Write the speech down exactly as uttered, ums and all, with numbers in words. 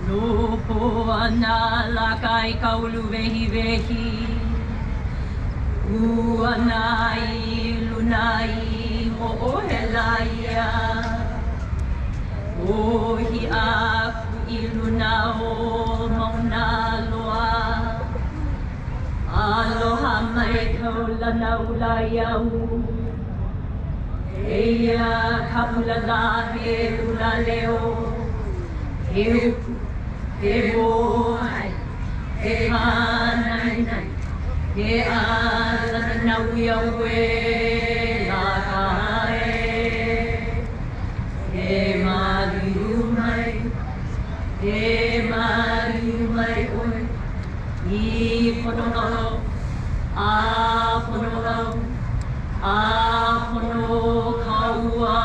Noho ana laka ʻi Kauluvehivehi, ʻuana ʻi Lunai mo ʻOhelaia, ʻohi aku ʻi Luna ʻo Maunaloa. Aloha mai Kaulana ʻUlaiau, ʻEia ka ʻula lahi, ʻula leo, he uku, he mōhai, he hānainai, he ʻalana naʻu ia ue lakae. He maliu mai, he maliu mai ʻoe, ʻi Ponoʻao, ʻa Ponoʻao, ʻa Ponokaua.